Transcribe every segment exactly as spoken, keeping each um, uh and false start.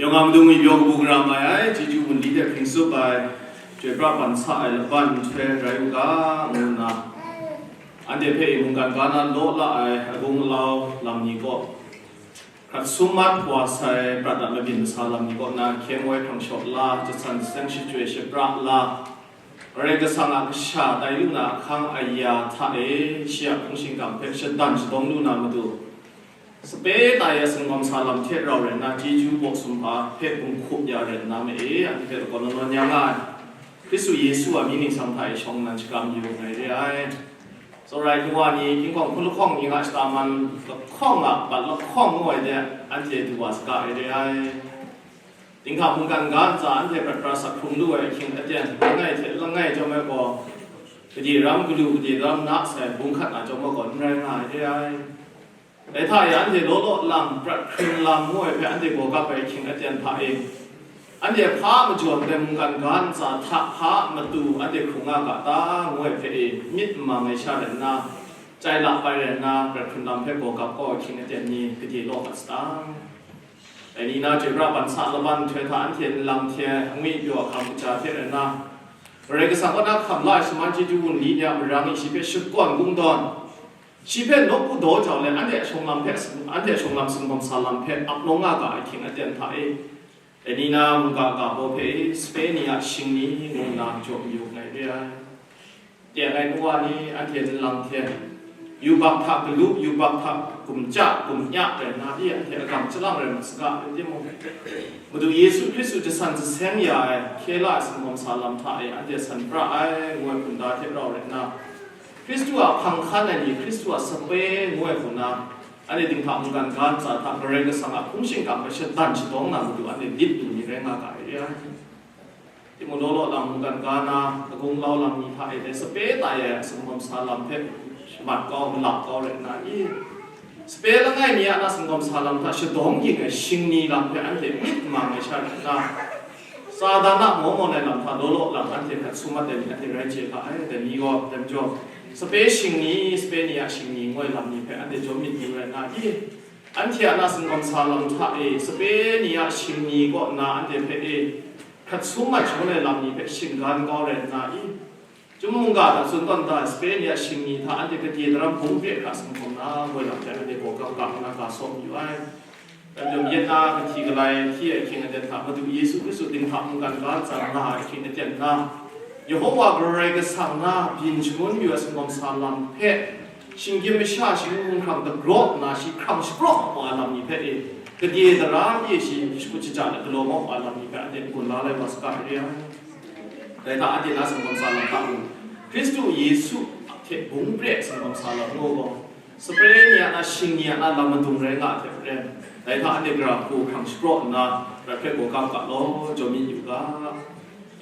Yawng a madung mi pyaw kabu gara mai ai, chyeju wunli hte hpring tsup ai, chyoi pra ban sa ai laban nhtoi rai u ga, ngu nna, anhte hpe mungkan ga na law la ai agung alau lam ni kaw, hkrat sum mat wa sai prat dat mabyin masa lam ni kaw na, hkyeng woi hkrang shawt la, jasan seng shachyoi shapra la, Karai Kasang a kasha tai lu na ahkang aya hta e, shi a hpung shingkang hpe shadan shadawng lu na matu, sape tai a singawm sa lam hte rau rai nna, chyeju baw sumhpa hpe gun hkup ya rai nna ma e, anhte hpe lakawn nawn nawn ya nga ai. Hkristu Yesu a mying ningsang hta e shawng nnan shakram yu ai re ai. Tsawra ai nu wa ni, ginhkawng hpun lahkawng ni nga shata man lahkawng a bat lahkawng ngu ai de, anhte du wa saga ai re ai. Dinghta mungkan ga ntsa anhte prat pra sak hkrung lu ai ahkying aten, langai hte langai chyawm ai gaw, gade ram galu gade ram na sai bung hkat na chyawm ai gaw n rai nga ai re ai. Dai hta e anhte law law lang prat hkrun lam ngu ai hpe anhte gaw gap ai ahkying aten hta e, anhte hpa majaw ndai mungkan ga ntsa hta hpa matu anhte hkrung nga ga ta ngu ai hpe e, myit n mang ai sha rai nna, chye la pai rai nna, prat hkrun lam hpe gaw gap kau ai ahkying aten ni gade law mat sa ta? Dai ni na chyoi pra ban sa laban nhtoi hta anhte nlang hte angwi pyaw a hkam kaja hte rai nna, Karai Kasang kaw na hkam la ai shaman chyeju wunli ni a marang e shi hpe shakawn kungdawn, shi hpe nawku daw jau let, anhte a shawng lam hpe, anhte a shawng lam singawm sa lam hpe ap nawng nga ga ai ahkying aten hta e, dai ni na mungga ga baw hpe sape ni a shingni ngu nna jaw mayu nngai re ai. Teng ai nu wa ni, anhte nlang hte yubak hta galu, yubak hta gumja, gumya rai nna, i anhte agam chyalang rai mat saga, rai timung, Madu Yesu Hkristu jasan jaseng ya ai, hkye la ai singawm sa lam hta e anhte san pra ai, ngu ai hkunda hte rau rai nna, Hkristu a hpang hkan ai ni, Hkristu a sape ngu ai hku na, anhte dinghta mungkan ga ntsa hta Karai Kasang a hpung shingkang hpe shadan shadawng na matu anhte lit lu ni rai nga ga ai re ai. Timung law law lang mungkan ga na, agung lau lam ni hta e dai sape tai ai a singawm sa lam hpe shamat kau, malap kau rai nna i, sape langai mi a na singawm sa lam hta shadawng ging ai shingni lam hpe anhte myit n mang ai sha rai nna, Satan a maw mawn ai lam hta law law lang anhte hkrat sum mat ai ni anhte rai chye ga ai. Dai ni gaw, dai majaw, sape shingni, sape ni a shingni ngu ai lam ni hpe anhte jaw myit yu rai nna i, anhte a na singawm sa lam hta e, sape ni a shingni kaw nna anhte hpe e, hkrat sum mat shangun ai lam ni hpe shinggan kau rai nna i, Chyum mungga hta tsun tawn da ai sape ni a shingni hta anhte gade daram bung hpe hkra singhkawm na, woi lam hte anhte gaw gam ga nna ga sawm yu ai. Dai majaw, yet na kahti galai hti ai ahkying aten hta, Madu Yesu Hkristu dinghta mungkan ga ntsa nga ai ahkying aten hta, Yehova Karai Kasang na byin shangun yu ai singawm sa lam hpe, shinggyim masha shi hkrang dagraw nna shi hkrang shapraw wa ai lam ni hpe e, gade daram e shi shakut shaja let galaw maw wa ai lam ni hpe anhte n-gun la lai wa saga re ai. Dai hta anhte na singawm sa lam hta mung, Hkristu Yesu hte bung pre singawm sa lam ngu gaw, sape ni a na shingni a na lam madung rai nga ai hte maren, dai hta anhte gara hku hkrang shapraw nna, prat hpe gaw gam ga law, jaw myit yu ga.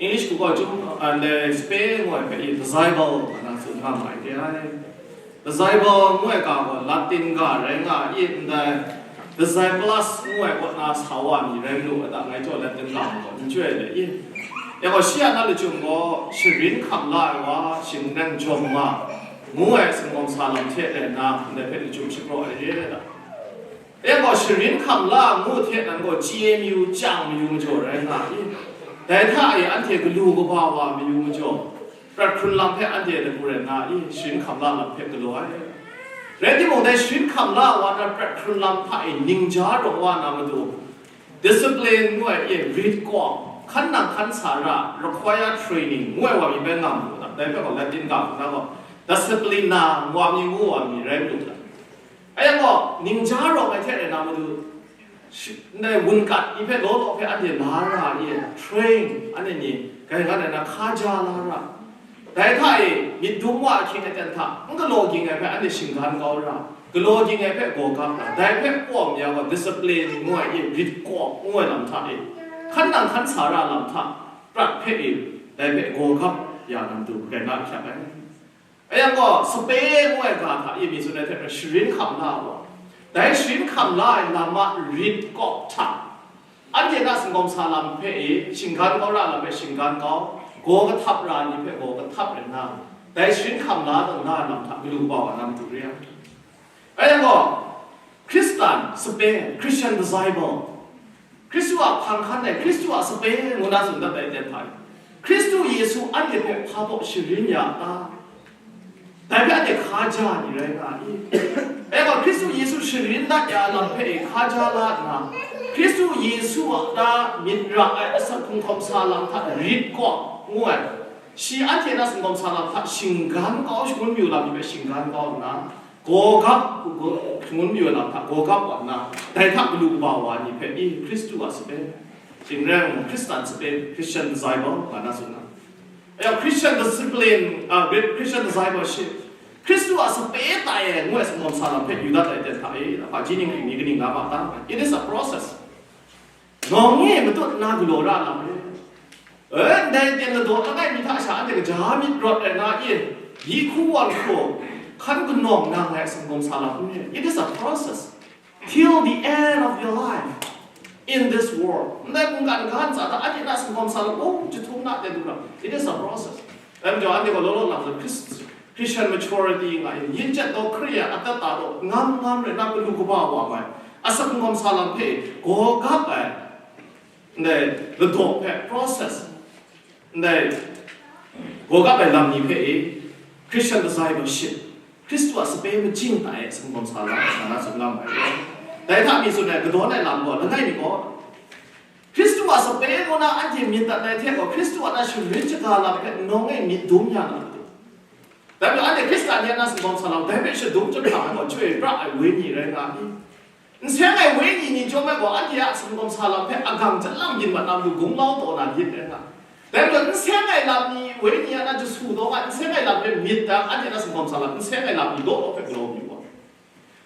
English hku gaw chyum, ah, ndai sape ngu ai hpe e disciple nna tsun nga ma ai re ai. Disciple ngu ai ga gaw Latin ga rai nga i, ndai disciples ngu ai kaw na sa wa ni rai lu a ta, ngai chyawm Latin ga gaw n chyoi ai le i. Ya gaw shi a na lachyum gaw sharin hkam la ai wa, shingnan jawm wa, ngu ai singawm sa lam hte rai nna, ndai hpe lachyum shapraw ai re ai ta. Ya gaw sharin hkam la ngu hte nan gaw chye mayu, chyang mayu majaw rai nga i. Dai hta e anhte galu kaba wa mayu majaw, prat hkrun lam hpe anhte lagu rai nna i, sharin hkam la lam hpe galaw ai. Rai timung, dai sharin hkam la wa na prat hkrun lam hta e ningja rawng wa na matu, discipline ngu ai e, rit kawng, hkan nang hkan sa ra, require training ngu ai wa mi bai nga mu na, dai hpe gaw Latin ga hku na gaw disciplina ngu wa mi ngu wa mi rai lu na. Ayan gaw, ningja rawng ai hte rai na matu, shi-, ndai wunkat ni hpe law law hpe anhte la ra ai, train, anhte ni grai ngan ai na hkaja la ra. Dai hta e, myit dum wa ahkying aten hta, n galaw ging ai hpe anhte shinggan kau ra, galaw ging ai hpe gaw gap ra, dai hpe pawm ya gaw, discipline ngu ai e, rit kawng ngu ai lam hta e, hkan nang hkan sa ra lam hta, prat hpe e, dai hpe gaw gap ya na matu, grai na ahkyak ai. Ayan gaw, sape ngu ai ga hta e mi tsun ai hte maren, sharin hkam la ai wa. Dai sharin hkam la ai lam a rit kawng hta, anhte na singawm sa lam hpe e, shinggan kau ra lam hpe shinggan kau, gaw kahtap ra ai ni hpe gaw kahtap rai nna, dai sharin hkam la tawn na ai lam hta galu kaba wa na matu re ai. Ayan gaw, Hkristan sape, Christian disciple, Hkristu a hpang hkan ai, Hkristu a sape ngu na tsun dat ai ten hta e, Hkristu Yesu anhte hpe hpa baw sharin ya a ta? Dai hpe anhte hkaja ni rai nga i? E gaw, Hkristu Yesu sharin dat ya ai lam hpe e hkaja la nna, Hkristu Yesu a ta myit ra ai asak hkrung hkawm sa lam hta rit kaw ngu ai, shi anhte na singkawm sa lam hta shinggan kau shangun mayu lam ni hpe shinggan kau nna, gawgap, shangun mayu ai lam hta gawgap wa nna, dai hta galu kaba wa ni hpe i Hkristu a sape, shing rai ngu, Hkristan sape, Christian disciple, nga na tsun na. Ya, Christian discipline, uh, Christian discipleship, Hkristu a sape tai e ngu ai singkawm sa lam hpe yu dat ai ten hta e, hpa ji ning hkring ni kaning nga ma ta? It is a process. Nawng e matut nna galaw ra lam re. E, ndai ten ladaw langai mi hta sha anhte kaja myit rawt ai na e, yi hku wan hku, hkan kanawng nang ai singkawm sa lam n re. It is a process. Till the end of your life in this world. Ndai mungkan ga ntsa hta anhte na singkawm sa lam, oh, jahtum na ten du ra. It is a process. Dai majaw anhte gaw law law lam Christ, Christian maturity nga yin, yin chyat daw Hkri a atat ta daw ngam ngam rai na galu kaba wa mai, asak hkrung hkawm sa lam hpe gawgap ai, ndai ladaw hpe process, ndai gawgap ai lam ni hpe e, Christian discipleship, Hkristu a sape majing hta e singkawm sa lam, nga na tsun nga mai. Dai hta mi tsun ai kadawn ai lam gaw langai mi gaw, Hkristu a sape ngu na anhte myit dat ai hte gaw, Hkristu a na sharin shaga lam hpe nawng e myit dum ya na matu. Dai majaw anhte Hkristan ni a na singkawm sa lam, dai hpe shadum jahprang ai gaw, chyoi pra ai wenyi rai nga ai. N seng ai wenyi ni chyawm ai gaw, anhte a singkawm sa lam hpe agang jalang yin mat na matu gunglau taw na lit rai nga ai. Dai majaw n seng ai lam ni wenyi a na jasu taw nga, n seng ai lam hpe myit dang, anhte a na singkawm sa lam, n seng ai lam ni law law hpe galaw yu wa.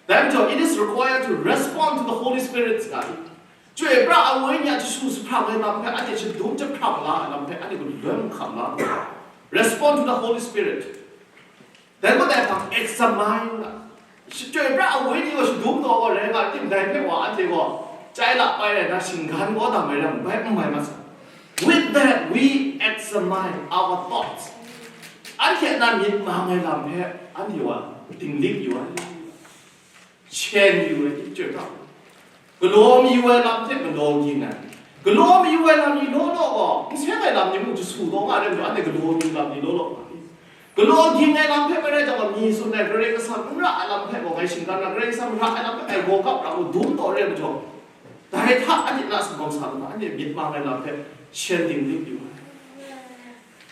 Dai majaw, it is required to respond to the Holy Spirit, nga ai. Chyoi pra ai wenyi a jashu jahprang ai lam hpe anhte shadum jahprang la ai lam hpe anhte galoi mahkam la, respond to the Holy Spirit. Dai gaw dai hpang examine nga. Chyoi pra ai wenyi gaw shadum taw gaw rai nga tim, dai hpe wa anhte gaw chye la pai rai na, shinggan kau dam ai lam bai n mai ma sa. With that, we examine our thoughts. Anhte a na myit mang ai lam hpe anhte wa dinglik yu ai. Chen yu ai, chyoi pra. Galaw mayu ai lam hte galaw ging ai. Galaw mayu ai lam ni law law gaw, n seng ai lam ni mung jasu taw nga ai rai majaw, anhte galaw mayu lam ni law law nga ai. Galaw ging ai lam hpe bai rai jang gaw, mi tsun ai Karai Kasang n ra ai lam hpe gaw ngai shinggan na, Karai Kasang ra ai lam hpe ngai gawgap ra mu dum taw rai majaw, dai hta anhte na singkawm sa lam, anhte myit mang ai lam hpe chen dinglik yu ai.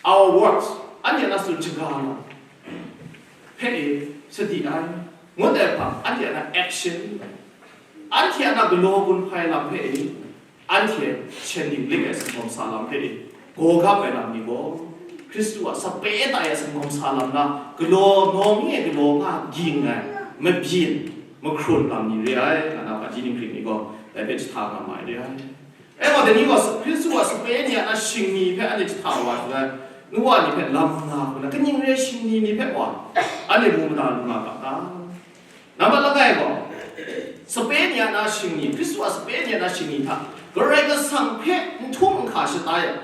Our words, anhte na tsun shaga lam hpe e sadi ai, ngut ai hpang, anhte a na action, anhte a na galaw gun hpai lam hpe e, anhte chen dinglik ai singkawm sa lam hpe e, gawgap ai lam ni gaw, Hkristu a sape tai ai singkawm sa lam na galaw, nawng e galaw nga ging ai, mabyin, mahkrun lam ni re ai, nga na hpa ji ning hkring ni gaw, dai hpe jahta nga ma ai re ai. E gaw, dai ni gaw Hkristu a sape ni a na shingni hpe anhte jahta wa ai, nu wa ni hpe lam nga hku na, kaning re shingni ni hpe wa, anhte mu mada lu nga ga ta? Nambat langai gaw, sape ni a na shingni, Hkristu a sape ni a na shingni hta, Karai Kasang hpe n htum n hka shatai ai,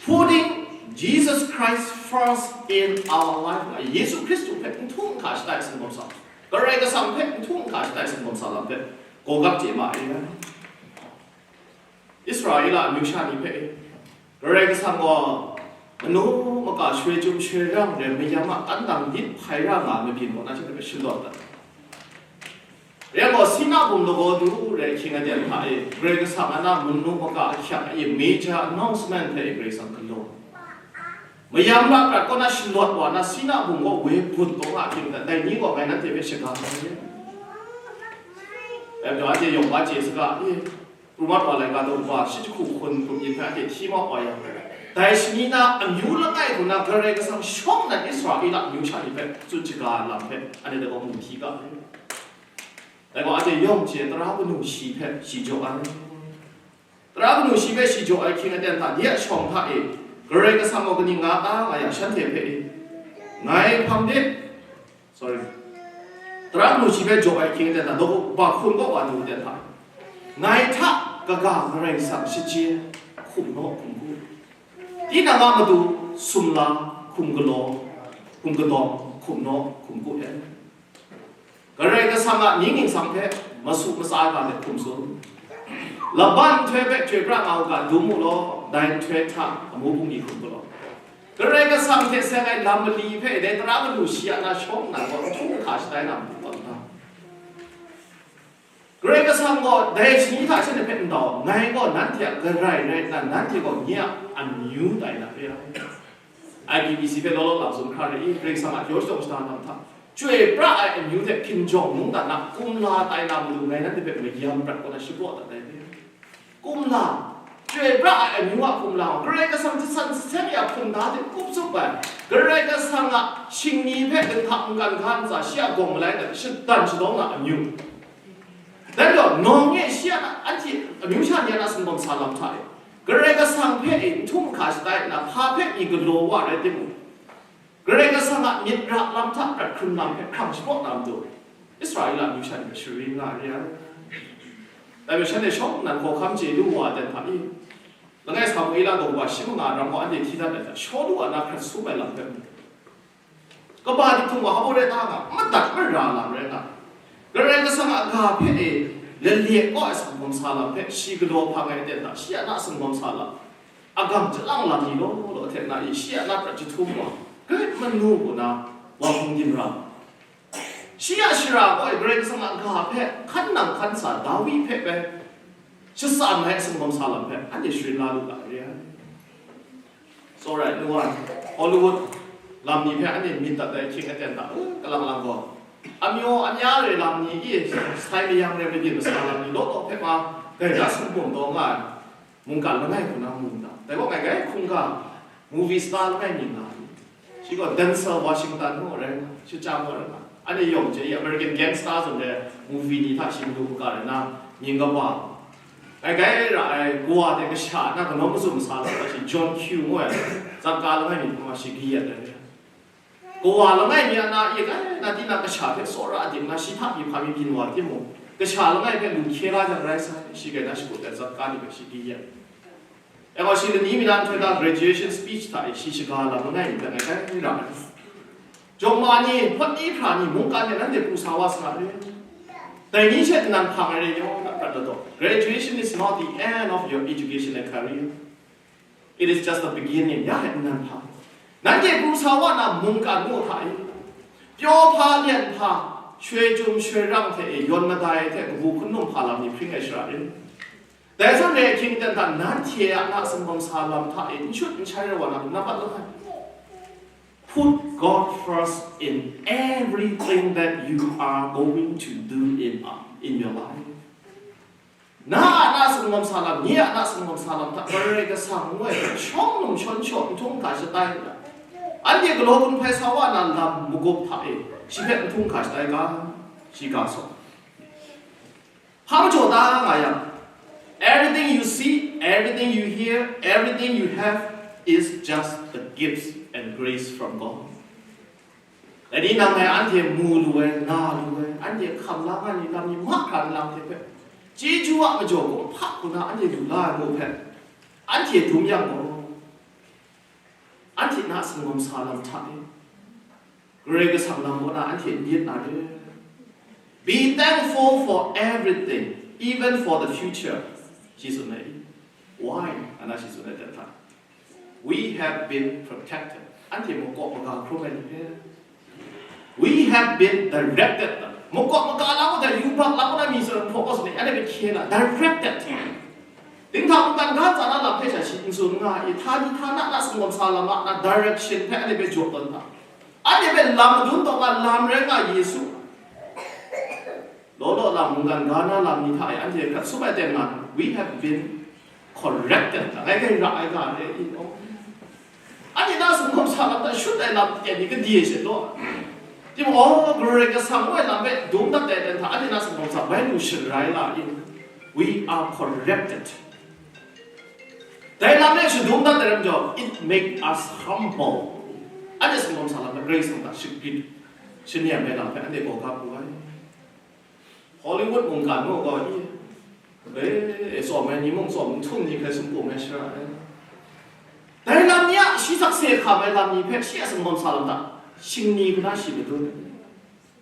putting Jesus Christ first in our life, nga, Yesu Hkristu hpe n htum n hka shatai ai singkawm sa, Karai Kasang hpe n htum n hka shatai ai singkawm sa lam hpe gawgap chye ma ai. Israela amyu sha ni hpe Karai Kasang gaw manu maka shoi chyum shoi rang re mayam a kandang dit hpai ra nga ai mabyin kaw na shi hpe shalawt dat. Rai gaw, Sina bum lagaw du re ahkying aten hta e, Karai Kasang a na manu maka ahkyak e major announcement hpe Karai Kasang galaw. Mayam ra prat kaw na shalawt wa na, Sina bum gaw woi bun taw nga ahkying aten, dai ni gaw ngai nanhte hpe shaga ai. Dai majaw, anhte yawng ba chye saga, e, Pru mat wa laika daw wa, shi jahku hkun grup yin hpe anhte hti mat wa yang, dai shani na amyu langai hku na Karai Kasang shawng nnan Israela amyu sha ni hpe tsun shaga ai lam hpe anhte dai gaw mu hti ga ai. Dai gaw anhte yawng hte tara kanu shi hpe shi jaw ai. Tara kanu shi hpe shi jaw ai hkying aten hta, de a shawng hta e Karai Kasang gaw kaning nga ta nga yang, shanhte hpe e, ngai hpang de, sorry, tara kanu shi hpe jaw ai hkying aten hta, daw ba hkun kaw wa du aten hta, ngai hta kaga Karai Kasang shachye hkum naw hkum ku. Tinang a matu sumla, hkum galaw, hkum kadawng, hkum naw hkum ku e. Karai Kasang a ning ningsang hpe masu matsa ai ga hte hkum tsun. Laban nhtoi hpe chyoi pra nga u ga, dum u law, dai nhtoi hta amu bungli hkrum u law. Karai Kasang hte seng ai lam mali hpe dai tara manu shi a na shawng nnan gaw n htum hkra shatai na matu tawn hta. Karai Kasang gaw dai shani hta shanhte hpe n dau, ngai gaw nanhte a Karai rai nna, nanhte gaw nye a amyu tai na re ai. I P B C hpe law law lam tsun hkra re i, Karai Kasang a pyaw shadawn shada lam hta, chyoi pra ai amyu hte hkinjawng mungdan a kumla tai na matu ngai nanhte hpe mayam prat kaw na shapraw dat ai re. Kumla, chyoi pra ai amyu a kumla, Karai Kasang jasan jaseng ya hpunda hte kup tsup ai, Karai Kasang a shingni hpe dinghta mungkan ga ntsa shi a gawng malai hta shadan shadawng na amyu. Dai gaw, nawng e shi a, anhte amyu sha ni a na sumgang sa lam hta e, Karai Kasang hpe e n htum hkra shatai nna, hpa hpe mi galaw wa rai timung, Karai Kasang a myit ra lam hta prat hkrung lam hpe hkrang shapraw na matu, Israela amyu sha ni hpe sharin nga re ai. Dai hpe shanhte shawng nnan hkawhkam chye lu wa ai ten hta i? Langai Samuela daw wa shi manga ram gaw anhte hti dat ai hta, Shawlu a na hkrat sum ai lam hpe mu. Kaba diktum wa hpa re ta nga, madat mara lam rai nga. Karai Kasang a ga hpe e, lalyet kaw ai sumgang sa lam hpe shi galaw hpang ai aten hta, shi a na sumgang sa lam, agang chyalang lam ni law law hte na i, shi a na prat jahtum wa, grai manu kaw na wa hpung din ra. Shi a shara gaw Karai Kasang a ga hpe hkan nang hkan sa Dawi hpe bai shatsam ai sumgang sa lam hpe anhte sharin la lu ga re ai. It's alright, no one. Hollywood lam ni hpe anhte myit dat ai hkying aten hta, uh, kalang lang gaw, amyaw amya re lam ni, i, sai mayang re mabyin masa lam ni law law hpe ma, gaida sumhpum taw nga ai mungkan langai hku na mu nna, dai gaw ngai gai hkungga, movie star langai mi nga ai. Shi gaw Denzel Washington ngu rai nga, shachyang gaw rai nga. Anhte yawng chye i, American Gangster zawn de movie ni hta shi madu kaga rai na, mying kaba. Ai, gai ra ai, kawa hte kasha na kanawn mazum masa lam hta shi John Q ngu ai, zatka langai mi hpe ma shi kayat ai. Kawa langai mi a na e, gai na, tinang kasha hpe tsawra dim na, shi hta mi hpa mi byin wa timung, kasha langai hpe lu hkye la jang rai sai, shi gai na shakut ai zatka ni hpe shi kayat. E gaw, shi lani mi na nhtoi na graduation speech hta e shi shaga lam langai mi hpe ngai gai ra ai. Jawng ma ni, hpawt ni hpra ni, mungkan e nanhte pru sa wa sa re. Dai ni she nnan hpang ai re yawng na prat ladaw. Graduation is not the end of your education and career. It is just the beginning. Ya e nnan hpang. Nanhte pru sa wa na mungkan mu hta e, pyaw hpa lyan hpa, shoi chyum shoi rang hte e yawn madai hte kabu hkun num hpa lam ni hpring ai shara rin. Dai zawn re, hkying ten hta nanhte a na sumgang sa lam hta e n shut n shai rai wa na, nambat langai, put God first in everything that you are going to do in, uh, in your life. Na a na sumgang sa lam, nye a na sumgang sa lam hta Karai Kasang ngu ai hpe shawng num shawn shaw n htum hkra shatai nna, anhte galaw gun hpai sa wa na lam magup hta e shi hpe n htum hkra shatai ga, shi ga saw. Hpa majaw ta nga yang, everything you see, everything you hear, everything you have is just the gifts and grace from God. Dai ni nang ngai anhte mu lu ai, na lu ai, anhte hkam la nga ni lam ni mahkra nlang hte hpe, chyeju a majaw gaw hpa hku na anhte lu la ai mu hpe, anhte dum yang gaw, anhte na sumgang sa lam hta e, Karai Kasang lam kaw na anhte n yet na re. Be thankful for everything, even for the future. Shi tsun ai. Why? Ana shi tsun ai hta. We have been protected. Anhte makawp maga hkrum ai ni hpe. We have been directed. Makawp maga la mu da, yubak la mu da, mi tsun hpaw kaw tsun ai, anhte hpe hkye na, directed. Dinghta mungkan ga ntsa na lam hpe sha shi n tsun nga i, htani htana na sumgang sa lam a na direction hpe anhte hpe jaw tawn hta. Anhte hpe lam madun taw nga lam rai nga Yesu. Law law lam mungkan ga na lam ni hta e anhte hkrat sum ai ten nga, we have been corrected. Ngai gai ra ai ga re i, oh. Anhte na sumgang sa lam hta shut ai lam ten ni kade she law. Timung, oh, Karai Kasang ngu ai lam hpe dum dat ai ten hta, anhte na sumgang sa bai lu sharai la i, we are corrected. Dai lam e shadum dat ai ram jau, it make us humble. Anhte sumgang sa lam na Karai Kasang hta shagrit shani ai lam hpe anhte gaw ga pru ai. Hollywood mungkan mu gaw i, e, e, tsawm ai ni mung tsawm, n htum ni hpe sumpu ai shara ai. Dai lam ni a shi sakse hkam ai lam ni hpe shi a sumgang sa lam hta shingni hku na shi madun.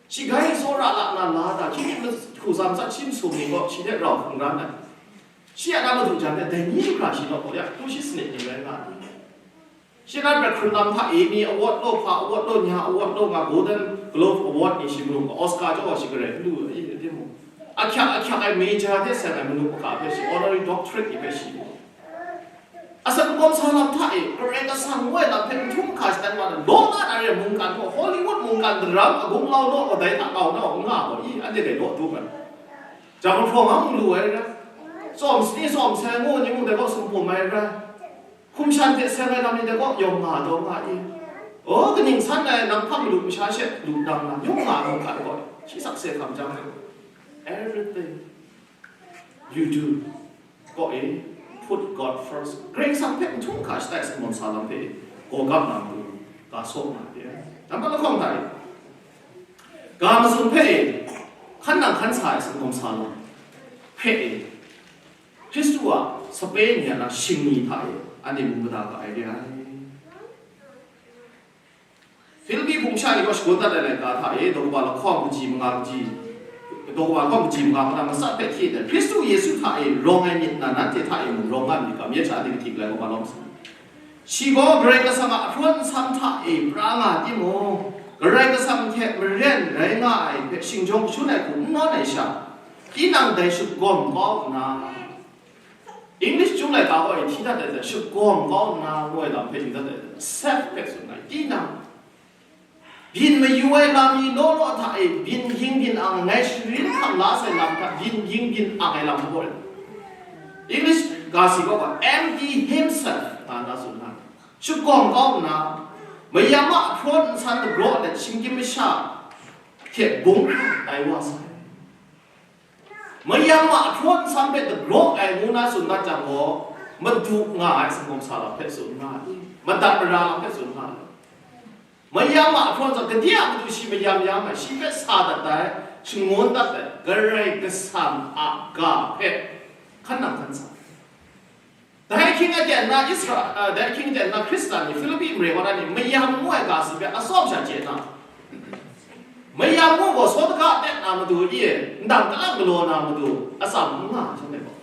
Shi gai tsawra la na la da, hkying hte hku za matsat shi masum ni gaw shi hte rau hkungran ai. Shi a na madu jan hte dai ni hkra shi law gaw ya, hku shi sanit ni rai nga ai. Shi na hpe hkrun lam hta e mi award law, hpa award law, nya award law, nga Golden Globe Award ni shi mung, Oscar jaw shi garai n lu ai, e, timung. Ahkyak ahkyak ai major hte seng ai manu maka hpe shi, honorary doctorate ni hpe shi. Asak kawm sa lam hta e, Karai Kasang ngu ai lam hpe n htum hka shadan wa na, law na na re mungkan gaw, Hollywood mungkan daram a gunglau law kadai hta kau na u nga gaw, i, anhte dai law dum ai. Jang hprawng ang lu ai ra, tsawm sani tsawm sai ngu ni mung dai gaw sumpum ai ra, hkum shan hte seng ai lam ni dai gaw yawng nga taw nga i. O, kaning san ai nang hpang lu masha she lu dang na, yawng nga mungkan gaw, shi sakse hkam jang, everything you do, kaw e, put God first. Karai Kasang hpe n htum hka shatai sanggawm sa lam hpe gaw gap na matu, ga saw nga ai. Nambat lahkawng hta e, ga matsun hpe e, hkan nang hkan sa ai sanggawm sa lam hpe e, Hkristu a sape ni a na shingni hta e, anhte mu mada ga ai re ai. Filipi hpung sha ni gaw shagun dat ai laika hta e, daw kaba lahkawng kaji manga kaji, daw kaba lahkawng kaji manga mada matsat hpe hkye ai, Hkristu Yesu hta e rawng ai myit na nanhte hta e mung rawng nga myit ga, myit sha de kahti galai gaw malawm sa. Shi gaw Karai Kasang a ahprawn nsam hta e pra nga timung, Karai Kasang hte maren rai nga ai hpe shingjawng kashun ai hku n nawn ai sha, tinang dai shagawm kau nna, English chyum laika gaw e hti dat ai hte, shagawm kau nna ngu ai lam hpe yu dat ai hte, self hpe tsun ai, tinang. Byin mayu ai lam ni law law hta e, byin ging byin ang ai, ngai sharin hkam la sai lam hta, byin ging byin ang ai lam gaw, English ga si gaw, empty himself, nga na tsun na. Shagawm kau nna, mayam a ahprawn nsan dagraw let, shinggyim masha hte bung hkra tai wa sai. Mayam a ahprawn nsam hpe dagraw ai ngu na tsun dat jang gaw, madu nga ai sanggawm sa lam hpe tsun nga ai, madat mara lam hpe tsun nga ai. Mayam a ahprawn sa, gade a matu shi mayam ya mai, shi hpe sa dat ai, shangun dat ai, Karai Kasang a ga hpe hkan nang hkan sa. Dai ahkying aten na Isra-, ah, dai ahkying aten na Hkristan ni Filipi mare wa na ni mayam ngu ai ga si hpe atsawm sha chye na, mayam ngu gaw sawt ga aten na matu e, ndang kalang galaw na matu atsam n nga ai shanhte gaw,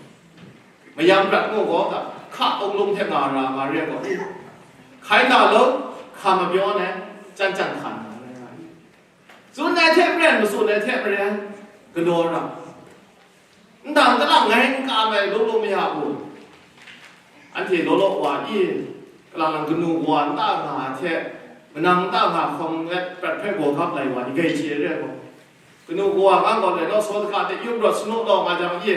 mayam prat ngu gaw ga, hka ung lung hte nga ra nga re ai gaw, e, hkai na law, hka mapyaw ai, chyan chyan hkan na rai nga ai. Tsun ai hte maren, matsun ai hte maren, galaw ra. Ndang kalang ngai n kam ai law law maya gaw, anhte law law wa i, kalang lang kanu kawa nta nga hte, manang nta nga hkawm let prat hpe gaw gap lai wa ni grai chye re ai gaw, kanu kawa nga gaw lai law, saw dahka hte yum rawt sanu law nga jang i,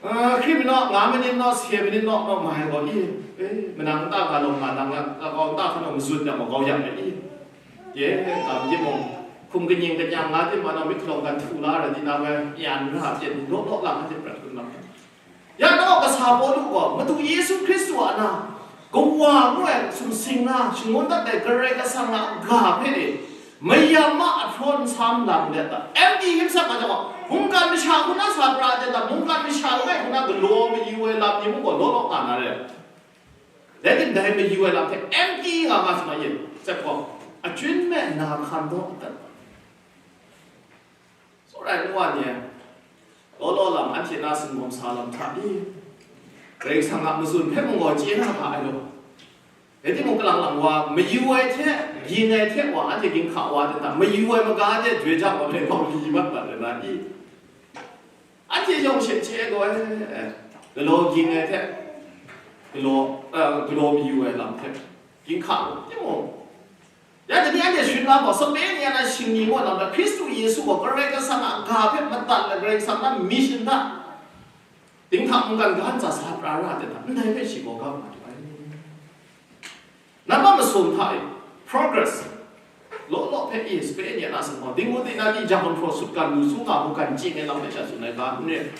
a, hkri manawk, nga manit nawk, se manit nawk, nawk ma ai gaw i, e, manang nta nga law nga, nang nga, kau nta hkan gaw mazut yang gaw, kau yang ai i, ye, kam timung, hkum kaning kanyang nga tim, anau myit hkalawng gan htu la ai, tinang ai, yan ra hte, law law lang hte prat hkun lam. Ya gaw, kasa Pawlu gaw, Madu Yesu Hkristu a na, Kawa ngu ai sumsing na, shangun dat ai Karai Kasang a ga hpe e, mayam a ahprawn nsam lang let ta, empty himself nga jang gaw, mungkan masha hku na sa pra ai ta, mungkan masha langai hku na galaw mayu ai lam ni mung gaw, law law nga na re. Dai tim dai mayu ai lam hte empty nga nga sa ma yin, tsep gaw, achyin me na hkan daw dat. Tsawra ai nwa ni e, law law lam anhte na singawm sa lam hta i, Karai Kasang a mazun hpe mung gaw chye na ga ai law. Rai timung, kalang lang wa, mayu ai hte, ging ai hte wa, anhte ginhka wa hte hta, mayu ai maga hte joi ja wa hpe hpang li mat mat ai na i? Anhte yawng she chye ai gaw, eh, galaw ging ai hte, galaw, eh, galaw mayu ai lam hte, ginhka wa timung, ya, dai ni anhte sharin la gaw, sape ni a na shingni ngu ai lam hta, Hkristu Yesu gaw Karai Kasang a ga hpe madat ai Karai Kasang na mission hta, dinghta mungkan ga ntsa sa pra ra ai hte hta, ndai hpe shi gaw ga ma ai. Nambat masum hta e, progress, law law hpe e, sape ni a na sumhkawng, dinggu dingna ni jang hpraw sutgan lu su nga, mungkan chye ai lam hpe sha tsun ai ga n re.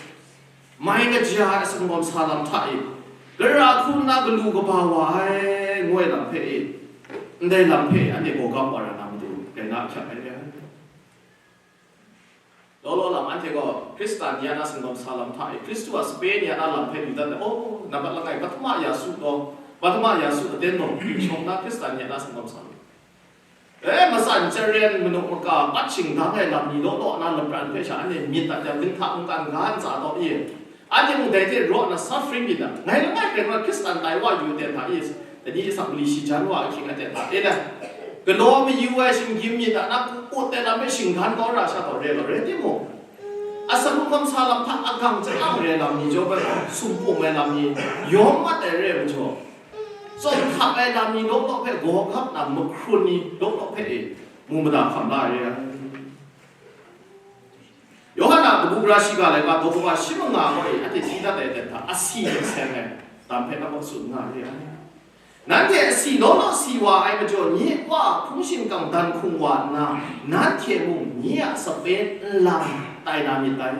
Mai kaja ai sumgawm sa lam hta e, gara hku nna galu kaba wa ai, ngu ai lam hpe e, ndai lam hpe anhte gaw gam wa ra na matu, dai na ahkyak ai re ai. Law law lam anhte gaw Hkristan ni a na sumgawm sa lam hta e, Hkristu a sape ni a na lam hpe lu dat ai, oh, nambat langai, Pahtama Yasu gaw, Pahtama Yasu aten gaw, shawng na Hkristan ni a na sumgawm sa lam. E, matsan charen manuk maka, pat shingdang ai lam ni law law na lapran hpe sha, anhte myit dat yang, dinghta mungkan ga ntsa taw e, Anhte mung dai hte raw nna suffering myit na, ngai langai hkrai nna Hkristan tai wa yu ten hta e, dai ni asak mali shi jan wa ahkying a ten hta e na, galaw mayu ai shinggyim myit na, na ku ut ai lam hpe shinggan kau ra sha taw re law, rai timung, asak hkrung hkam sa lam hta agang chyalang re lam ni jaw bai gaw, sumpu mai lam ni yawng mat ai re ai majaw, tsawm hkap ai lam ni law law hpe gaw gap na mahkrun ni law law hpe e mu mada hkam la ai re ai. Yawhan a kabu gara shiga laika daw kaba shi manga gaw e, anhte hti dat ai dan hta asi hte seng ai lam hpe na gaw tsun nga re ai. Nanhte asi law law si wa ai majaw, nye Wa hpung shingkang dan hkung wa nna, nanhte mung nye a sape nlang tai na myit dai.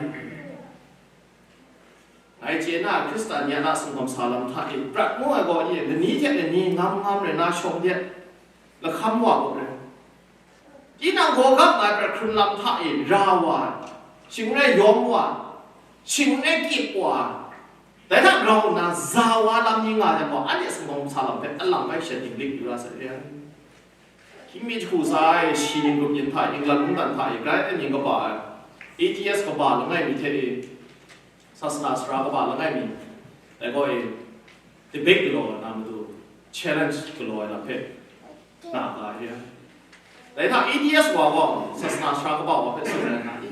Ngai chye na, Hkristan ni a na sumgawm sa lam hta e, prat ngu ai gaw e, lani hte lani ngam ngam rai na shawng de, lahkam wa gaw rai. Tinang gaw gap nga ai prat hkrun lam hta e ra wa ai, shing n rai yawm wa ai, shing n rai kyip wa ai, dai hta grau nna za wa lam ni nga ai gaw, anhte sumgawm sa lam hpe alang bai sha dinglik yu ra sai re ai. Hkying mi jahku sa ai shi ning grup yin hta, England mungdan hta e grai ai mying kaba ai, A T S kaba langai mi hte e, sasana sara kaba langai mi, dai gaw e, debate galaw ai na matu, challenge galaw ai lam hpe na ga ai. Dai hta A T S wa gaw sasana sara kaba wa hpe tsun ai na i?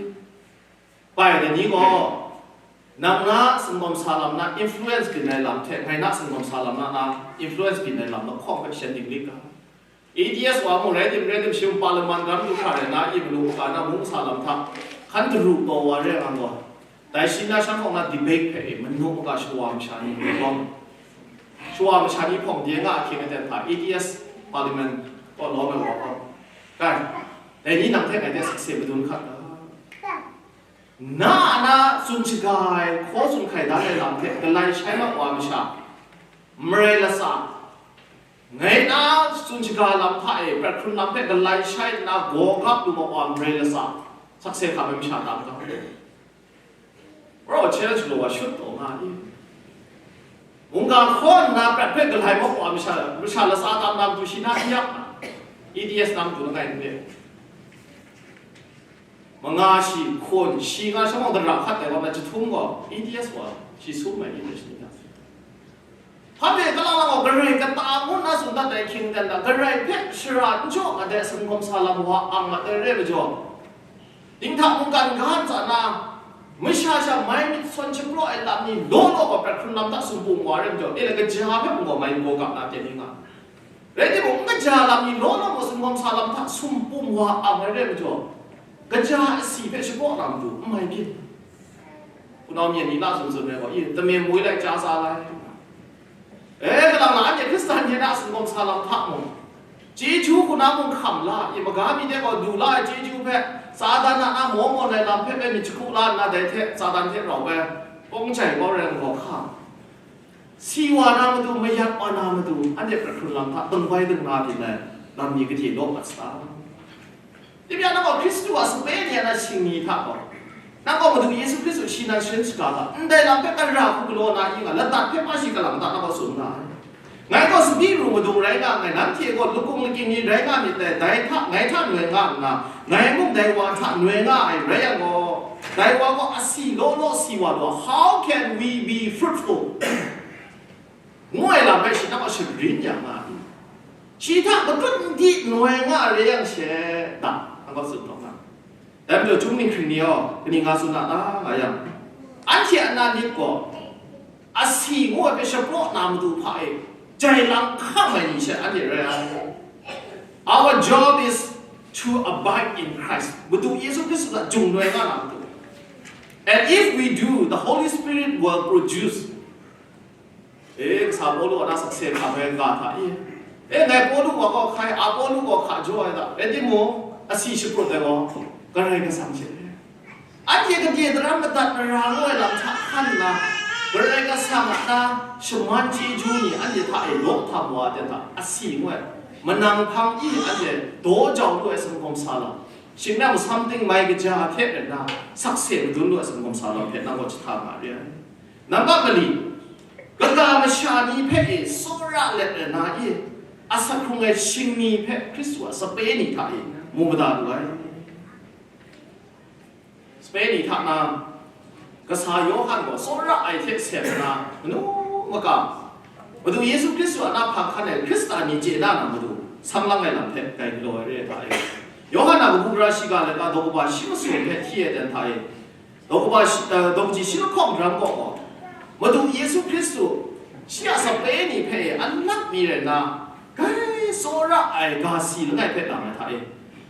Bai dai ni gaw, nang na sumgawm sa lam na influence byin ai lam hte, ngai na sumgawm sa lam na, na influence byin ai lam lahkawng hpe shan dinglik ga. A T S wa mung rai tim, rai tim, shi mung parliament ram du hkra rai na, i malu ga na mung sa lam hta, hkan daru taw wa re nga gaw, dai shi na shan hkawng na debate hpe e, manu maka shawa masha ni hpawng, shawa masha ni hpawng de nga ahkying aten hta, A T S parliament kaw lawm ai wa gaw, kai, dai ni nang hte ngai de sakse madun hkat ga. Na a na tsun shaga ai, hkaw tsun hkai dan ai lam hte galai shai mat wa masha, marai latsa, ngai na tsun shaga lam hta e, prat hkrun lam hpe galai shai nna gaw gap lu mat wa marai latsa, sakse hkam ai masha tam ga. Raw challenge lu wa shut taw nga i? Mungga hkaw nna prat hpe galai mat wa masha, masha latsa tam na matu shi na n yak na, A T S na matu langai n re. Manga shi, hkun shi nga shamawng dara hkat ai wa na jahtum gaw, A T S wa shi sum ai, A T S ni na. Hpa hpe kalang lang gaw, Karai kata ngu nna tsun dat ai hkying dan da, Karai hpe shara n jaw mat ai sumgawm sa lam wa ang mat ai re majaw, dinghta mungkan ga ntsa na, masha sha mai myit sawn shapraw ai lam ni law law gaw prat hkrun lam hta sumpu wa re majaw, e le kaja hpe mung gaw mai n gaw gap na ten ni nga. Rai timung, n kaja lam ni law law gaw sumgawm sa lam hta sumpu wa ang ai re majaw, kaja asi hpe shapraw na matu n mai byin. Hpunau myen ni la tsun tsun ai gaw, i, tame moi lai, chya sa lai. E, kalang na anhte Hkristan ni na sumgawm sa lam hta mung, chyeju hku na mung hkam la, i, maga mi de gaw du la ai chyeju hpe, Satan a na maw mawn ai lam hpe bai myit jahku la nna, dai hte Satan hte rau bai, kawng jai kau rai ai gaw hka. Si wa na matu, mayat wa na matu, anhte prat hkrun lam hta, tengbai tengna byin ai lam ni gade law mat sa. Dai bya nang gaw Hkristu a sape ni a na shingni hta gaw, nang gaw Madu Yesu Hkristu shi nan sharin shaga ga, ndai lam hpe tara hku galaw na i nga, ladat hpe pa shi kalang ta nang gaw tsun nga ai. Ngai gaw tsabyi ru madung rai nga nngai, nanhte gaw lakung lakying ni rai nga myit dai, dai hta, ngai hta noi nga nna, ngai mung dai wa hta noi nga ai rai yang gaw, dai wa gaw asi law law si wa law, how can we be fruitful? Ngu ai lam hpe shi nang gaw sharin ya nga ai. Shi hta matut n di noi nga ai re yang she, da, nang gaw tsun taw nga. Dai majaw, chyum ninghkring ni gaw, kaning nga tsun na ta nga yang, anhte a na lit gaw, asi ngu ai hpe shapraw na matu hpa e, jai lang hkam ai ni she anhte rai ai. Our job is to abide in Christ. Madu Yesu Hkristu hta jung noi nga na matu. And if we do, the Holy Spirit will produce. E, kasa Pawlu a na sakse hkam ai ga hta e. E, ngai Pawlu wa gaw hkai, Apolo gaw hka jaw ai hta. Rai timung, asi shapraw ai gaw, Karai Kasang she. Anhte gade daram madat mara ngu ai lam hta hkan nna, Karai Kasang a na shaman chyeju ni anhte hta e law htam wa ai hta, asi ngu ai, manang hpang i anhte daw jau lu ai sumgawm sa lam, shing na masam ting mai kaja hte rai nna, sakse madun lu ai sumgawm sa lam hpe nang gaw jahta nga re ai. Nambat mali, kaga masha ni hpe e tsawra let ai na e, asak hkrung ai shingni hpe Hkristu a sape ni hta e mu mada lu ai. Sape ni hta na, Kasa Yawhan gaw tsawra ai hte seng nna, manu maka, Madu Yesu Hkristu a na hpang hkan ai Hkristan ni chye na na matu, sang lang ai lam hpe grai galaw ai re ai hta e. Yawhan a kabu gara shiga laika daw kaba shi masum hpe hti ai dan hta e, daw kaba shi, eh, daw kaji shi lahkawng daram kaw gaw, Madu Yesu Hkristu shi a sape ni hpe e an nat mi rai nna, grai tsawra ai ga si langai hpe nang ai hta e,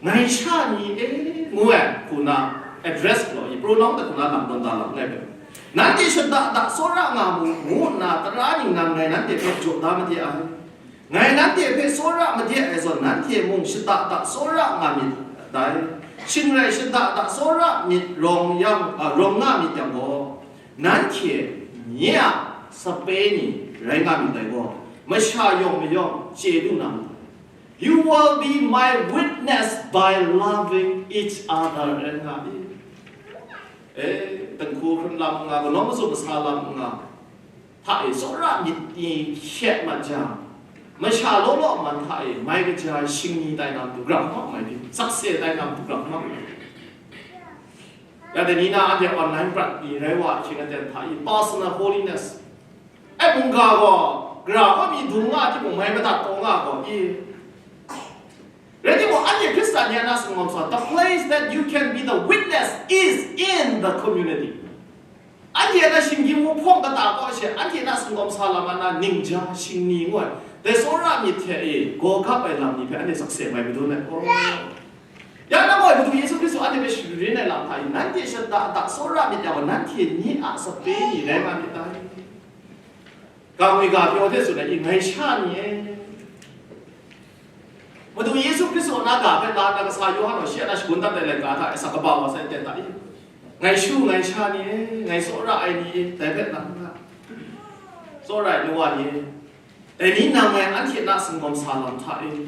ngai sha ni e, ngu ai hku na address galaw i, pronoun hta hku na lam tawn da lam langai hpe, nanhte shada da tsawra nga mu, ngu nna tara ningnan ngai nanhte hpe jaw da made ai. Ngai nanhte hpe tsawra made ai zawn, nanhte mung shada da tsawra nga myit dai. Shing rai shada da tsawra myit rawng yang, a, rawng nga myit yang gaw, nanhte nye a sape ni rai nga myit dai gaw, masha yawng mayawng chye lu na mu. You will be my witness by loving each other, rai nga i. E, dinghku hkrun lam n nga, kanawn mazum masa lam n nga, hta e tsawra myit ni hkyet mat jang, masha law law man hta e mai kaja shingni tai na matu grau hkam mai byin, sakse tai na matu grau hkam mai byin. Ya dai ni na anhte online prat ni rai wa hkying aten hta e personal holiness. Ai mungga gaw, gara gaw mi dung nga timung, mai madat taw nga gaw i. Rai timung, anhte Hkristan ni a na singawm sa, the place that you can be the witness is in the community. Anhte a na shinggyim hpawng kata kaw she, anhte a na singawm sa lam a na ningja shingni ngu ai, dai tsawra myit hte e gaw gap ai lam ni hpe anhte sakse mai madun ai. Ya na gaw, Madu Yesu Hkristu anhte hpe sharin ai lam hta e, nanhte shada da tsawra myit yang gaw, nanhte nye a sape ni rai nga myit dai. Ga ngwi ga pyaw hte tsun ai, i, ngai sha ni e. Madu Yesu Hkristu a na ga hpe la nna kasa Yawhan gaw shi a na shagun dat ai laika hta e, asak kaba wa sai ten hta i, ngai shu, ngai sha ni e, ngai tsawra ai ni e, dai hpe nang hta, tsawra ai nu wa ni e, dai ni nang ngai anhte na singawm sa lam hta e,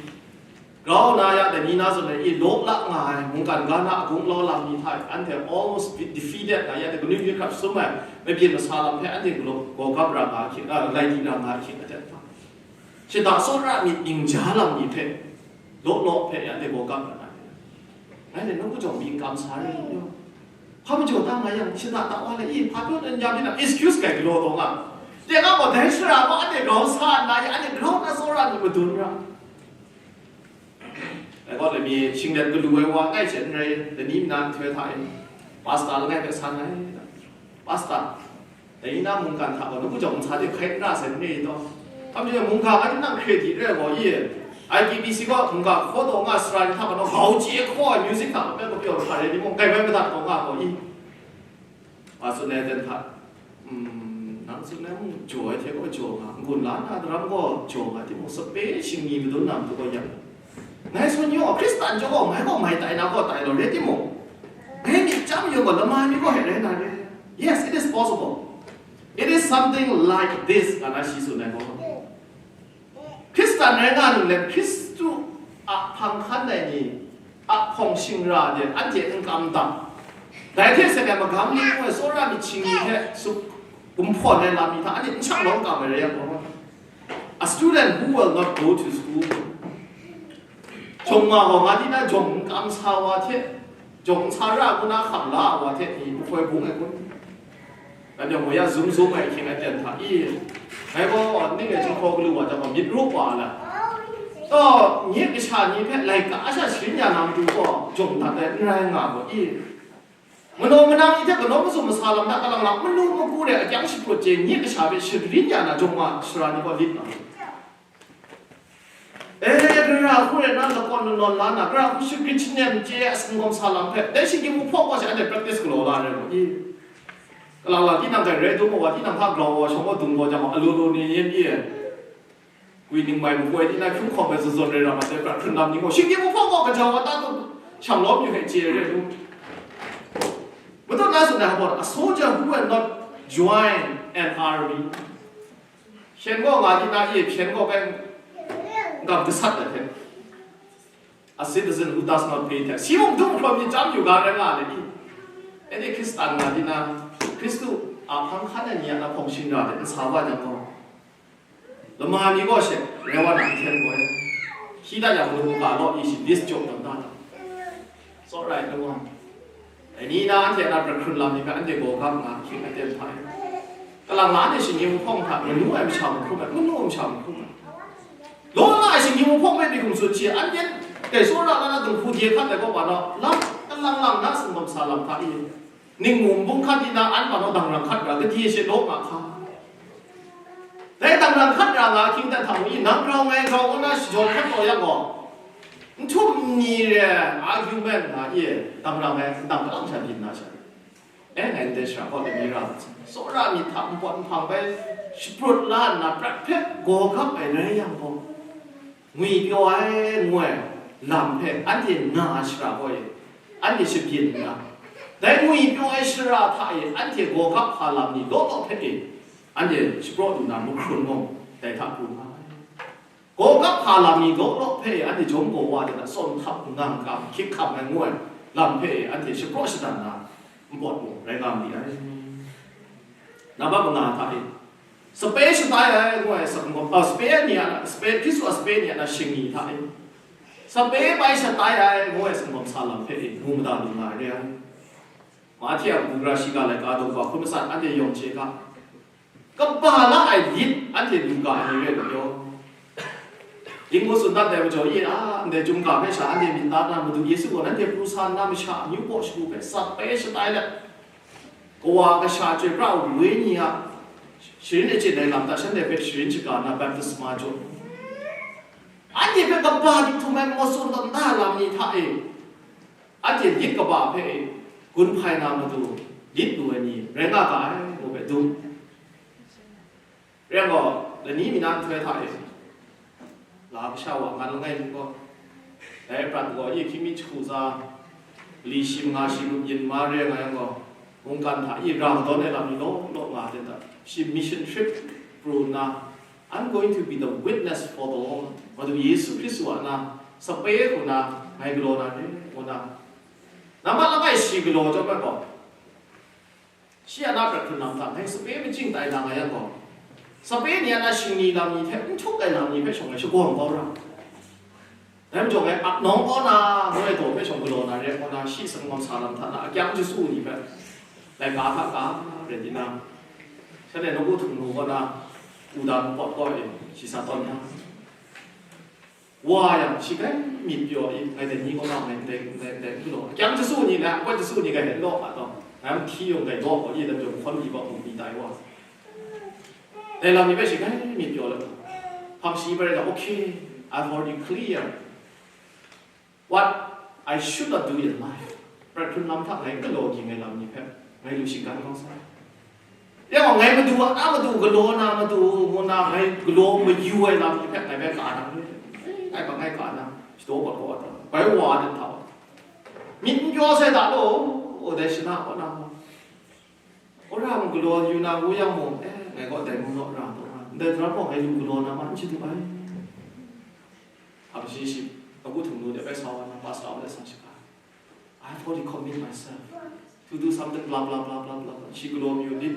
grau na ya dai ni na zawn ai i, law la nga ai mungkan ga na a gunglau lam ni hta e, anhte almost de-, defeated na ya, de kanu yu hkrap sum ai mabyin masa lam hpe anhte galaw gaw gap ra nga hkying, a, lai di ra nga hkying aten hta, shada tsawra myit ningja lam ni hpe law law hpe anhte gaw gap ra nga ai. Ngai le nawku jawng mi n kam sa re, hpa majaw ta nga yang, shada ta wa le, i, hpa pyaw dan ya myit na, excuse grai galaw taw nga. Teng a gaw, dai shara gaw anhte grau sa nna, ya anhte grau na tsawra myit madun ra. Dai gaw, lami shinglet galu ai wa ngai hte n rai, lani nna nhtoi hta e, pasta langai hpe san ai, pasta, dai ni na mungkan hta gaw, nawku jawng nsa de hkai n ra sai, n re i taw? Hpa majaw mungga nga tinang credit re ai gaw i, I T B C gaw mungga hkaw taw nga sara ni hta gaw, grau chye hkaw ai music hta gaw, bai kapyaw hta rai timung, grai bai madat taw nga gaw i. Wa tsun ai ten hta, mm, nang tsun ai mung jaw ai hte gaw jaw nga, n-gun la na daram gaw jaw nga, timung sape shingni madun na matu gaw yang, ngai sawn yaw, Hkristan jaw gaw, ngai gaw mai tai na gaw tai law, rai timung, ngai myit chyam mayu gaw, lama mi gaw hte rai na re. Yes, it is possible. It is something like this, nga na shi tsun ai gaw. Hkristan rai nga ninglen, Hkristu a hpang hkan ai ni a hpawng shingra de anhte n kam dam. Dai hte seng ai magam ni ngu ai tsawra myit shingni hte suk gumhpawn ai lam ni hta anhte n shang lawm kam ai rai yang gaw, a student who will not go to school, jawng ma gaw nga di na jawng n kam sa wa hte, jawng n sa ra ngu na hkam la ai wa hte ni nhkoi bung ai kun? Nang yawng gaw ya zum zum ai hkying aten hta i, ngai gaw ning e jinghpaw galu wa jang gaw myit ru wa ai. Taw, nye kasha ni hpe laika sha sharin ya na matu gaw jawng dat ai n rai nga gaw i. Manaw manang ni hte kanaw mazum masa lam hta kalang lang manu magu re akyang shaput chye nye kasha hpe sharin ya na jawng ma sara ni gaw lit nga. E, gara hku rai nna lakawn lanawn la na, gara hku shagrit shanem chye ai a singawm sa lam hpe, dai shinggyim hpawng gaw sha anhte practice galaw la ai rai gaw i. Kalang lang tinang hkai rai dum ai wa, tinang hta grau wa, shawng wa dung gaw jang, alu lu ni yin i, gwi ningmai makoi ni na hkyun hkawm ai zawn zawn rai ra ma ai, prat hkrun lam ni gaw, shinggyim hpawng gaw gaja wa ta tu, shang lawm yu hpe chye ai rai dum. Madu na tsun ai hpa gaw, a soldier who had not joined an army. Hpyen gaw nga di na i, hpyen gaw bai n gam gasat ai hte, a citizen who does not pay tax, shi mung dung hkrawm myit chyam yu ga rai nga ai i. Anhte Hkristan nga di na, Hkristu a hpang hkan ai ni a na hpawng shingra hte n sa wa jang gaw, lama ni gaw she, rai wa na n hten gaw, shi dat yang mung ga law i shi, dis jaw tawn da ta. It's all right, no one. Dai ni na anhte a na hkrat hkrun lam ni hpe anhte gaw gap nga hkying aten hpa e. Kalang la anhte shinggyim hpawng hta manu ai masha mahkrum ai, manu ai masha mahkrum ai. Law nga ai shinggyim hpawng hpe mi hkum tsun shi, anhte dai tsawra la na dinghku de hkat ai kaw pa naw, lam kalang lang na singdawm sa lam hta e. Ningmung bung hkat di na an pa naw dangrang hkat ra, gade she law nga hka. Dai dangrang hkat ra nga hkying dan hta mung i, nang grau ngai grau ngu na shajawn hkat taw yang gaw, n htum n ni re ai argument nga i, dangrang ai n dang kalang sha byin na sha. E, ngai ndai shara kaw lani ra, tsawra myit hta npawt nhpang bai shaprut la nna prat hpe gaw gap ai rai yang gaw, ngwipyaw ai ngu ai lam hpe anhte nga ai shara gaw e, anhte shabyin nna, dai ngwipyaw ai shara hta e anhte gaw gap hpa lam ni law law hpe e, anhte shapraw lu na mahkrun gaw dai hta pru nga ai. Gaw gap hpa lam ni law law hpe e anhte jawm gaw wa de na, tsawm hkap ngang kam hkyik hkam ai ngu ai lam hpe e anhte shapraw shadan na npawt mung rai nga ma ni ai. Nambat manga hta e, sape shatai ai ngu ai sanggaw, a, sape ni a, sape, Hkristu a sape ni a na shingni hta e, sape bai shatai ai ngu ai sanggaw sa lam hpe e mu mada lu nga ai re ai. Mahte a kabu gara shiga laika daw hkun masat anhte yawng chye ga, kaba la ai lit anhte lu ga ai ni rai lu yaw. Ling ngu tsun dat ai majaw, ye a, ndai chyum ga hpe sha anhte myit da na, Madu Yesu gaw nanhte pru sa nna masha amyu baw shagu hpe sat bai shatai let, Kawa Kasha Chyoi Pra ai Wenyi a sharin achyin ai lam hta shanhte hpe sharin shaga na baptisma jaw. Anhte hpe kaba dik htum ai maw tsun tawn da lam ni hta e, anhte lit kaba hpe gun hpai na matu lit lu ai ni rai nga ga ai, ngu hpe dum. Rai yang gaw, lani mi na nhtoi hta e, la kasha wa ngan langai mi gaw, dai prat gaw, ye hkying mi jahku tsa, li shi manga shi rup yin ma re nga yang gaw, mungkan hta e ra kadawn ai lam ni law law nga ten hta, shi mission trip pru nna, "I'm going to be the witness for the Lord." Madu Yesu Hkristu a na, sape hku na, ngai galaw na re, ngu na. Nambat langai shi galaw chyawm ai gaw, shi a na prat hkrun lam hta ngai sape majing tai na nga yang gaw, sape ni a na shingni lam ni hte n htuk ai lam ni hpe shawng ngai shagawng kau ra. Dai majaw ngai ap nawng kaw na, ngu ai daw hpe shawng galaw na re, kaw na, shi sangawm sa lam hta na akyang jasu ni hpe, laika hta ka rai di na, shanhte nawku htung nu kaw na, wudang pawt kaw e, shi sa tawn na. Wa yang, shi grai myit pyaw i, ngai dai ni kaw na ngai ndai, ndai, ndai n galaw. Akyang jasu ni na, akwat jasu ni grai law a taw, ngai hti yawng dai law kaw i, dai majaw hkawn li bawk hkrum mi tai wa. Dai lam ni hpe shi grai myit pyaw let, hpang shi bai rai na, "Okay, I've already clear what I should not do in life." Prat hkrun lam hta ngai galaw ging ai lam ni hpe ngai lu shinggan kau sai. Ya gaw, ngai madu a na madu, galaw na madu, ngu na ngai galaw mayu ai lam ni hpe ngai bai ka na, ngai pa ngai ka na, shadaw gaw gaw ai ta, bai wa ai hta wa. Myit n pyaw sai da law, o dai shana kaw na, wora mung galaw yu na ngu yang mung, eh, ngai gaw dai mung naw ra taw nga, ndai daram gaw ngai lu galaw na ma n shadu ai. Hpang shi shi, agu htung nu de bai sa wa na, pastor wa de sa shaka. "I've already commit myself to do something, blah, blah, blah, blah, blah, blah." Shi galaw mayu lit.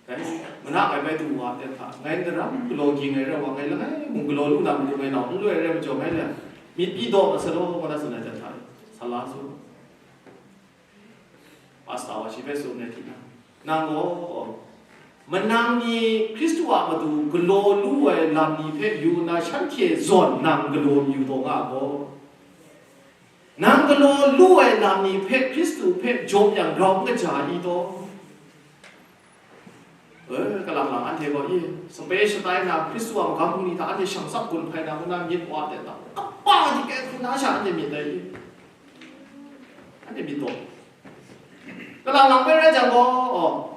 Dai, mana ngai bai du wa de hta, ngai daram galaw ging ai rai wa, ngai langai mung galaw lu na matu ngai nau n lu ai rai majaw, ngai le, myit pyi daw ma sa law, ngu na tsun ai hta, sa la su. Pastor wa shi hpe tsun ai hti na, nang gaw, manang ni Hkristu a matu galaw lu ai lam ni hpe yu nna, shanhte zawn nang galaw mayu taw nga gaw, nang galaw lu ai lam ni hpe Hkristu hpe jaw yang grau n kaja i taw? E, kalang lang anhte gaw, i, sape shatai na, Hkristu a magam bungli hta anhte shang tsap gun hpai na, ngu na myit wa de ta, kaba di kai hku na sha anhte myit dai i? Anhte myit taw. Kalang lang bai rai jang gaw,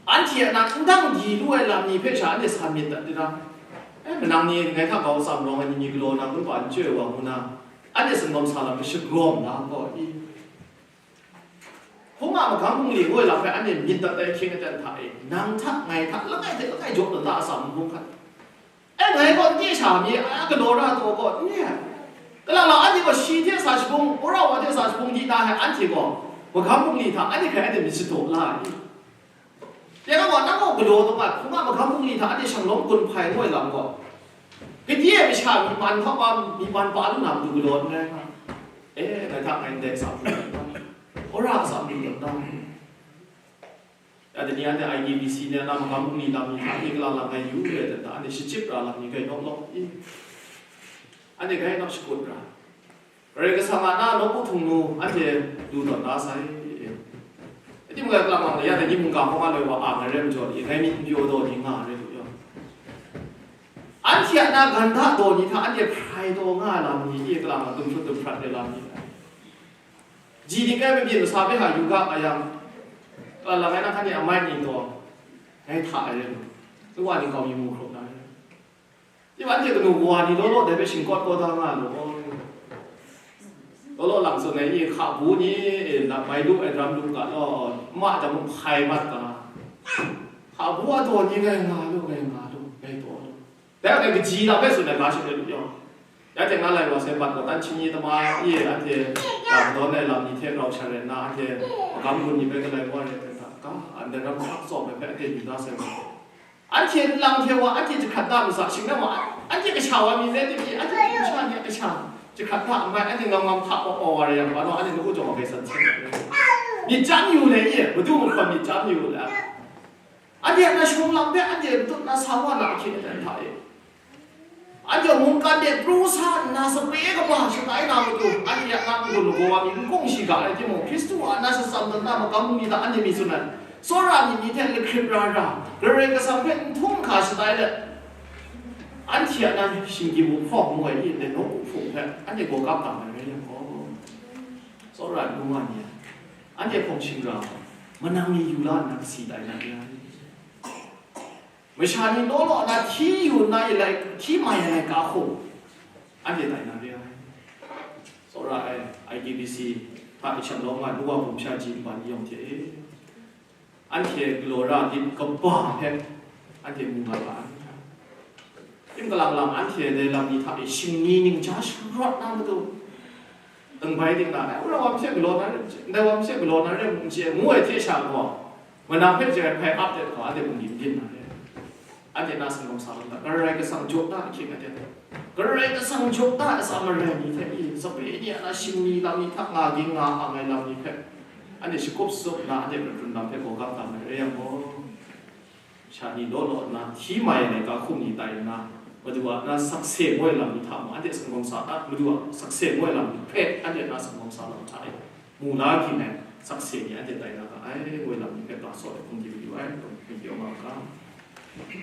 anhte a na n dang di lu ai lam ni hpe sha anhte sa myit dat di na? E, manang ni ngai hta kau tsam rawng ai ni mi galaw na, ngu pa n chye ai wa ngu na, anhte singawm sa lam hpe shagrawm na gaw i? Hkungga magam bungli ngu ai lam hpe anhte myit dat ai hkying aten hta e, nang hta, ngai hta, langai hte langai jaw tawn da a tsam n hkung hkat. E, ngai gaw n di sha mi, a galaw ra taw gaw, n re ai. Kalang lang anhte gaw shi hte sa shagung, wora wa hte sa shagung di na ai, anhte gaw magam bungli hta anhte hpe anhte myit shadaw la ai. Dai gaw, nang gaw galaw taw nga, hkungga magam bungli hta anhte shanglawm gun hpai ngu ai lam gaw, gade ai masha myi man hkawm, myi man pa lu na matu galaw n rai nga. E, ngai hta ngai ndai sa hku, Ora a tsam lu dat ta. Ya dai ni anhte I T B C ni a na magam bungli lam ni hta e kalang lang ai yu re dat ta, anhte shachyip ra lam ni gai nawk lawk i. Anhte gai nawk shakut ra. Karai Kasang a na nawku htung nu anhte lu tawn da sai. Adi mung gai kalang lang ya dai ni mungga hkawm a loi wa a ngai re majaw ni, ngai myit n pyaw daw ni nga re lu yaw. Anhte a na ganda daw ni hta anhte hprai taw nga ai lam ni, e kalang lang dum hput dum hprat ai lam ni. Ji ni kai mabyin masa bai ha yu ga a yang, kalang lang ai na hkan ni a mai ni taw, ngai hta ai re lu. Nuwa ni kau mi mu hkrup na re. Tinang anhte kanu kawa ni law law dai hpe shingkawt kawt da nga lu. Law law lang tsun ai ni, hka bu ni, e, lam mai lu ai ram lu ga law, ma jang mung hpai mat ga. Hka bu a daw ni ngai nga lu, ngai nga lu, ngai taw lu. Dai hpe kaji lam hpe tsun ai ga shing ai lu yaw. Ya teng na lai wa sai, bat wa tan hkying mi tama e, anhte, a, dawn ai lam ni hte rau sha rai nna, anhte magam gun ni hpe galai wa rai hpe hta, ga, anhte ram hkrak tsawm ai hpe anhte yu da sai wa. Anhte nlang hte wa, anhte jahkrat da masa, shing na ma, anhte kasha wa mi rai timung, anhte kasha ni a kasha jahkrat da n mai, anhte ngam ngam hta pawt pawt wa rai yang, wa nau anhte nawku jawng wa bai san seng ai. Myit chyam yu le i, madu mahkawn myit chyam yu le. Anhte a na shawng lam hpe anhte n tut na sa wa na ahkying aten hta e. Anhte mungkan de pru sa nna sape kaba shatai na matu, anhte a na n-gun lagaw wa mi n kung shiga ai timung, Hkristu a na shatsam dan na magam bungli hta anhte mi tsun ai. Tsawra myit ni hte lahkrit ra ra, Karai Kasang hpe n htum hka shatai let, anhte a na shinggyim hpawng ngu ai ni ndai nawku hpung hpe anhte gaw kap tam ai rai yang gaw, tsawra nu wa ni a, anhte hpawng shing ra, manang ni yu la nna kasi tai na re ai. Masha ni law law na hti yu nna, e lai, hti mai ai laika hkum, anhte tai na re ai. Tsawra ai, I T B C hta e shanglawm nga, nuwa bum sha ji nban yawng hte e, anhte galaw ra lit kaba hpe anhte mu nga ga ai. Tim kalang lang anhte dai lam ni hta e shingni ningja sharawt na matu, dang bai ting na, ai, wora wa hte galaw na re, ndai wa hte galaw na re, n chye, ngu ai hte sha gaw, manang hpe chye ai hpai ap de hkau, anhte bungli n byin na re. Anhte na sanggam sa lam hta, Karai Kasang jaw da ahkying aten, Karai Kasang jaw da ai atsam marai ni hte i, sape ni a na shingni lam ni hta nga ging nga ang ai lam ni hpe, anhte shakup sup nna, anhte hpe hkrun lam hpe gaw kap tam ai rai yang gaw, sha ni law law nna, hti mai ai laika hkum ni tai nna, Madu a na sakse ngoi lam ni hta mung, anhte sanggam sa, a, Madu a sakse ngoi lam ni hpe, anhte na sanggam sa lam hta e, mu la ging ai sakse ni anhte tai na ga ai, ngoi lam ni hpe ga sawt ai hkum di yu ai, hkum di yu ma ga.